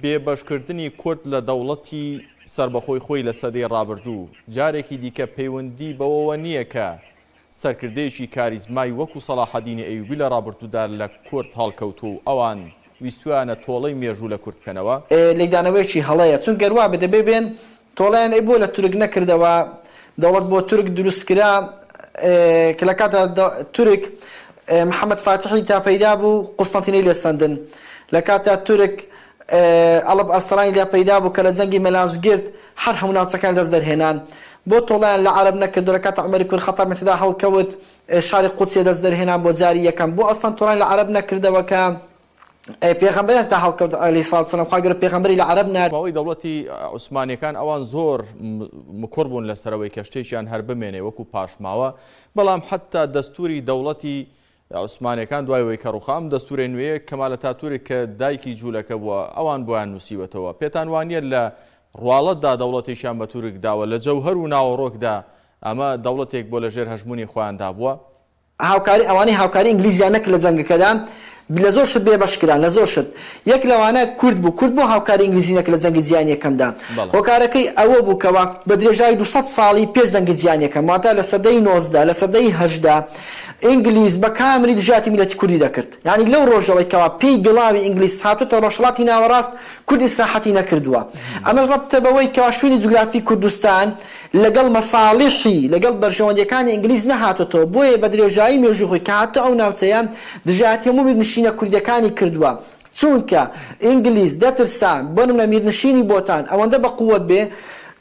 بێبەشکردنی کورد لە دەوڵەتی سەربەخۆی خۆی لە سەدەی ڕابردوو، جارێکی دیکە پەیوەندی بەوەوە نییە کە سەرکردەیەکی کاریزمای وەکو سەڵاحەدینی ئەیوبی لە ڕابردوودا لە کورد هەڵکەوتووە و ئەوان ویستویانە تۆڵەی مێژوو لە کورد بکەنەوە؟ لێکدانەوەیەکی هەڵەیە چونکە گەر وابێ دەبێ بێن تۆڵەیان ئەی بۆ لە تورک نەکردەوە دەوڵەت بۆ تورک دروست کرا کە لە کاتا تورک محمد فاتحی تا پەیدا بوو قوستەنتینەی لێ سەندن لە کاتا تورک ئەڵب ئەرسەلانی لێ پەیدا بوو کە لە جەنگی مەلازگرد هەر هەموو ناوچەکان دەست دەرهێنان بۆ تۆڵەیان لە عەرەب نەکردو لە کاتا عومەری کوری خەتاب تێدا هەڵکەوت شاری قودسی دەست دەرهێنان بۆ جاری یەکەم بۆ ئەسڵەن تۆڵەیان لە عەرەب نەکردەوە کە پێغەمبەریان تا هەڵکەوت علیە سڵات وسلام خوای گەورە پێغەمبەری لە عەرەب نارد. ماوەی دەوڵەتی عوسمانیەکان ئەوان زۆر مکوڕ بوون لەسەر ئەوەی کە شتێکیان هەر بمێنێ وەکو پاشماوە، بەڵام حەتتا دەستوری دەوڵەتی عوسمانیەکان دوای ئەوەی کە ڕوخا ئەم دەستورە نوێیە کەمال ئەتاتورک کە دایکی جولەکە بووە ئەوان بۆیان نووسیوەتەوە. پێتان وانیە لە ڕواڵەتدا دەوڵەتێکیان بە تورک داوە لە جەوهەر و ناوەڕۆکدا ئەمە دەوڵەتێک بۆ لە ژێر هەژموونی خۆیاندا بووە؟ هاوکاری ئەوانەی هاوکاری ئینگلیزیان نەکرد لە جەنگەکەدا لە زۆر شت بێ بەش کران لە زۆر شت یەک لەوانە کورد بوو کورد بۆ هاوکاری ئینگلیزی نەکرد لە جەنگی جیهانی یەکەمدا هۆکارەکەی ئەوە بوو کەوا بە درێژایی 200 ساڵی پێش جەنگی جیهانی یەکەم واتە لە سەدەی 19 لە سەدەی 18 ئینگلیز بە کاملی دژایەتی میللەتی کوردی دەکرد یانی لەو ڕۆژەوەی کەوا پێی گڵاوی ئینگلیز هاتۆتە ڕۆژهەڵاتی ناوەڕاست کورد ئیسراحەتی نەکردووە ئەمەش ڕەبتە بەوەی کەوا شوێنی جوگرافی کوردستان لەگەڵ مەساڵیحی، لەگەڵ بەرژەوەندیەکانی ئینگلیز نەهاتۆتەوە، بۆیە بە درێژایی مێژووی خۆی کە هاتۆتە ئەو ناوچەیە دژایەتی هەموو میرنشینە کوردیەکانی کردووە، چوونکە ئینگلیز دەترسا بۆ نمونە میرنشینی بۆتان ئەوەندە بە قووەت بێ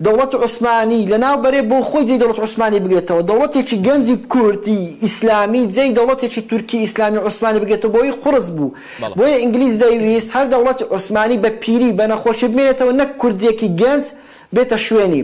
دەوڵەتی عوسمانی لەناو بەرێ بۆ خۆی جێی دەوڵەتی عوسمانی بگرێتەوە، دەوڵەتێکی گەنجی کوردی ئیسلامی جێی دەوڵەتێکی تورکی ئیسلامی عوسمانی بگرێتەوە بۆی قوڕس بوو، بۆیە ئینگلیز دەیویست هەر دەوڵەتی عوسمانی بە پیری بە نەخۆشی بمێنێتەوە نەک کوردێکی گەنج بێتە شوێنی.